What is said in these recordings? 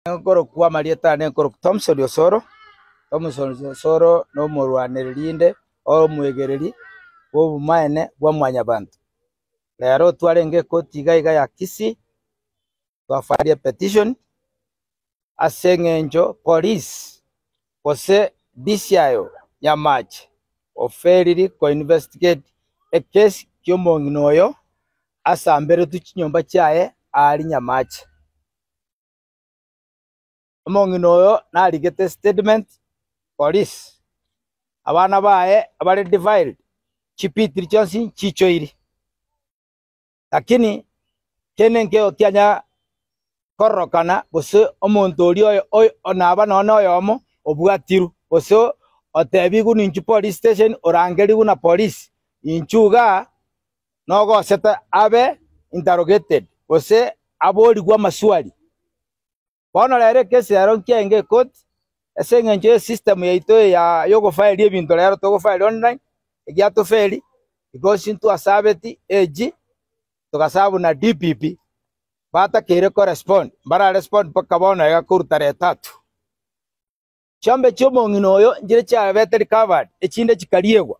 Nkorokwa amarieta ane nkorokwa Thompson Osoro, Thompson Osoro na omorwanereri inde omoegereri bwa obomaene bwa mwanyabanto. Rero twarenge ekoti iga iga ya Kisii, twafaria epetition ase eng'encho police gose DCIO Nyamache oferiri koinvestigate ekesi kia omong'ina oyo asamberetwe chinyomba chiaye aria Nyamache. Omong'ina oyo narigete statement police, abana baye bare defiled, chipitiri chionsi nchichoiri, lakini kende nkeigo kianya kororokana gose omonto oria oyo oyo naba nonye na oyomo obwatirwe gose otebigwe ninchu police station orangerigwe na police inchu igaa nogosete abe interrogated gose aborigwe amaswali. Bono rero ekesi ero nkiaenge ekoti, ase eng'encho y'esystem yaito eye ya yogofaeria ebinto rero togofaeria online, egiatoferi, because ntwasabeti AG, togasaba na DPP, batakeire korespond, mbararespond mpaka bono iga korwa tarehe tatu. Chiombe chi'omong'ina oyo nchire chiabete recovered, echinde chikariegwa.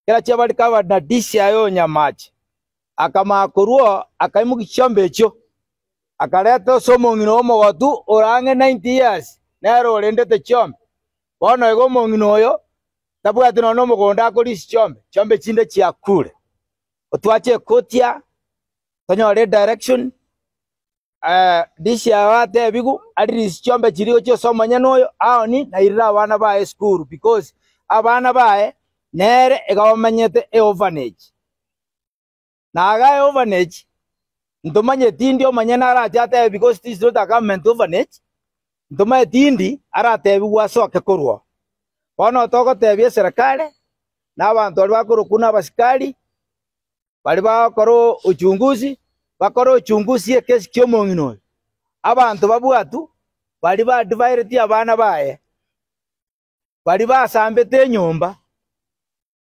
Ekero chiaba recovered na DCI oyo Nyamache akamanya korwa oo akaimokia chiombe echio, akareta ase omong'ina oyo omogotu ore ang'e 90 years, nere orendete chiombe. Bono iga omong'ina oyo tabwati nonya na omogondo akorisia chiombe, chiombe chinde chiakure. Otwache ekoti aa, tonyore edirection. DCI atebigu arelease chiombe chiria gochia ase omonyene oyo aoni nairire abana baye esukuru because abana baye nere iga bamenyete eorphanage. Na iga eorphanage ntomanyeti ndi omonyene arache atebe because this is not a government orphanage, ntomanyeti ndi aratebigwe asoke korwa oo. Bono togotebia eserekari na abanto baria bakorokwa buna abasikari. Baria bagokora uchunguzi, bakore uchunguzi y'ekesi ki'omong'ina oyo. Abanto babwatwe, baria badivaireti abana baye, baria basambete enyomba,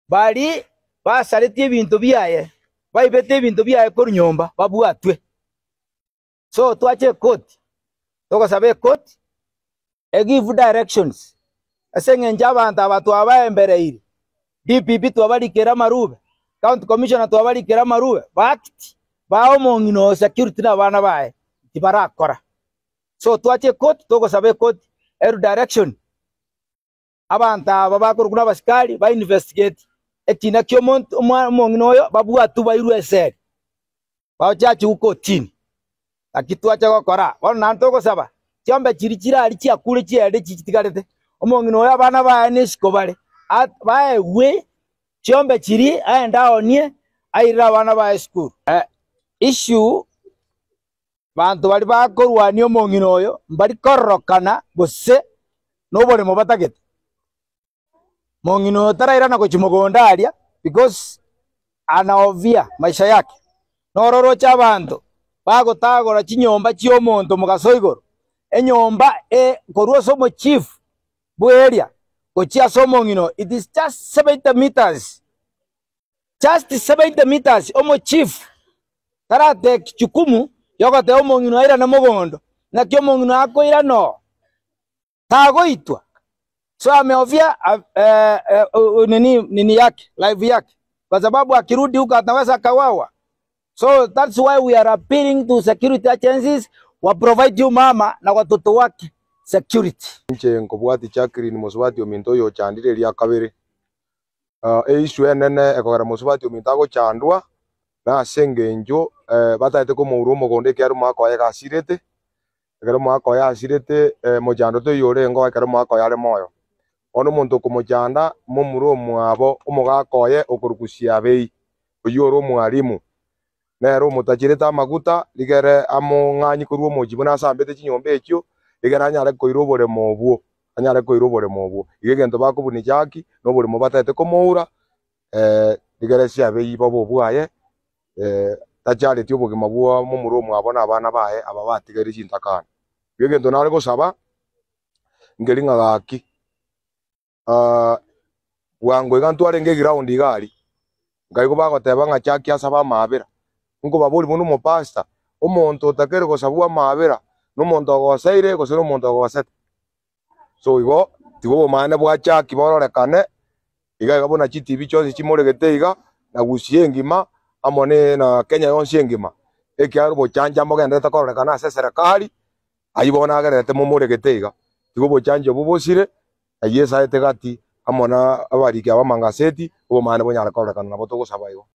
baria basaretie ebinto biaye, baibete ebinto biaye korwa nyomba, babwatwe. So twache ekoti, togosaba ekoti egive directions ase eng'encho abanto aba twabaembereire, DPP twabarikire amarube, county commissioner twabarikire amarube, baakiti bae omong'ina oyo security na abana baye tibarakora. So twache ekoti togosaba ekoti erwe direction abanto aba bakorokwa na abasikari ba investigate ekina kia omonto omong'ina oyo babwatwe bairwe eseri. Baochachigwe kotini, naki twacha gokora? Bono naende togosaba, chiombe chiria chire aria chiakure chiaye echi chitigarete, omong'ina oyo abana baye nesiko bare, baegwe chiombe chiria aende aonie, airere abana baye esukuru. Issue, banto baria bakorwania omong'ina oyo mbari kororokana gose noboremo batagete. Mong'ina oyo tarairana gochia mogondo aria because anahofia maisha yake. Noro oroche abanto bagotagora chinyomba chi'omonto mogaso igoro, enyomba e korwa ase omochief bw'eria gochia ase omong'ina oyo it is just 70 meters, just 70 meters omochief taratake jukumu yogoteba omong'ina oyo airane mogondo, naki omong'ina oyo akoirana oo. tagoitwa. So amehofia nini, nini yake life yake kwa sababu akirudi huko ataweza akauawa. So that's why we are appealing to security agencies wa provide you mama na watoto wake security. Inche nkobwatia Jacqueline mosubati ominto oyo ochandire eria kabere. Eissue enene ekogera mosubati ominto agochandwa nase engencho batagete komoura omogondo ekiagera omogaka oye iga asirete, Ekero omogaka oye asirete, mochando toiyo orengeo ekero omogaka oye are moyo. Bono omonto okomochanda, momura omwabo omogaka oye okorokwa Siabei, oyio ore omwalimu, nere omotacherete amaguta, rigere among'anyi korwa omochie buna asambete chinyomba echio, rigere anyare koira oboremo obwo, anyare koira oboremo obwo. Igo egento bakobuna Jaki, na oboremo batagete komoura, rigere Siabei bobe obwaye. tachareti obogima bwa momura omwabo na abana baye aba batigaire chintakana. Igo egento nare gosaba, nkeri ng'a gaki bwango iga ntwarenge eground iga aria, nkaigwa bagoteba ng'a chaki asabe amaabera, nkobaboria buna omopastor, omonto otakeire gosabwa amaabera, Nomonto ogoseire gose nomonto ogosete. So igo, tiga obomaene bwachaki bororekane, iga iga buna chitibi chionsi chimoregete iga, na Gusii engima, amo ne na Kenya yonsi engima, ekiagera obochancha mbogendererete kororekana ase eserekari, ayio bono agererete momoregete iga. Tiga obochancha obwo bosire, ayio esaete gati, amo na abariki aba amangaseti, obomaene bonyare kororekana nabo togosaba igo.